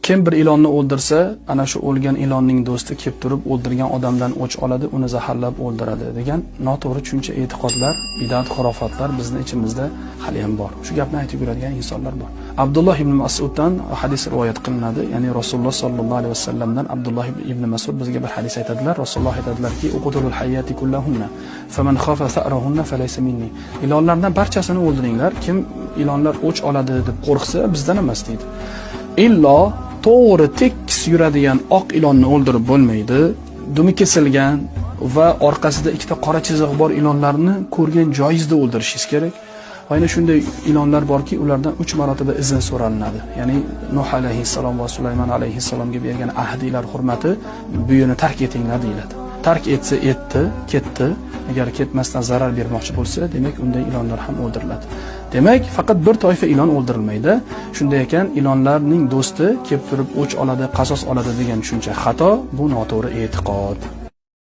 Kim bir ilonni o'ldirsa, ana shu o'lgan ilonning do'sti kelib turib o'ldirgan odamdan o'ch oladi, uni zaharlab o'ldiradi degan noto'g'ri tushuncha, e'tiqodlar, bid'at, xurofotlar bizni ichimizda hali ham bor. Shu gapni aytib yuradigan insonlar bor. Abdulloh ibn Mas'uddan hadis rivoyat qilinadi. Ya'ni Rasululloh sallallohu alayhi vasallamdan Abdulloh ibn Mas'ud bizga bir hadis aytadilar. Rasululloh aytadilarki: "Uqtulul hayyati kullahunna, faman khafa tha'rahunna falaysa minni." Ilonlardan barchasini o'ldiringlar. Kim ilonlar o'ch oladi deb qo'rqsa, bizdan emas deydi. Illo to'g'ri tekis yuradigan oq ilonni o'ldirib bo'lmaydi. Dumi kesilgan va orqasida ikkita qora chiziq bor ilonlarni ko'rgan joyingizda o'ldirishingiz kerak. Va yana shunday ilonlar borki, ulardan 3 marotaba izn so'ralinadi. Ya'ni Nuh alayhissalom va Sulaymon alayhissalomga bergan ahdilar hurmati, bu yerni tark etinglar deyiladi. Tark etsa etdi, ketdi. Agar ketmasdan zarar bermoqchi bo'lsa, demak unday ilonlar ham o'ldiriladi. Demak, faqat bir toifa ilon o'ldirilmaydi. Shunday ekan, ilonlarning do'sti kelib turib o'ch oladi, qasos oladi degan tushuncha xato, bu noto'g'ri e'tiqod.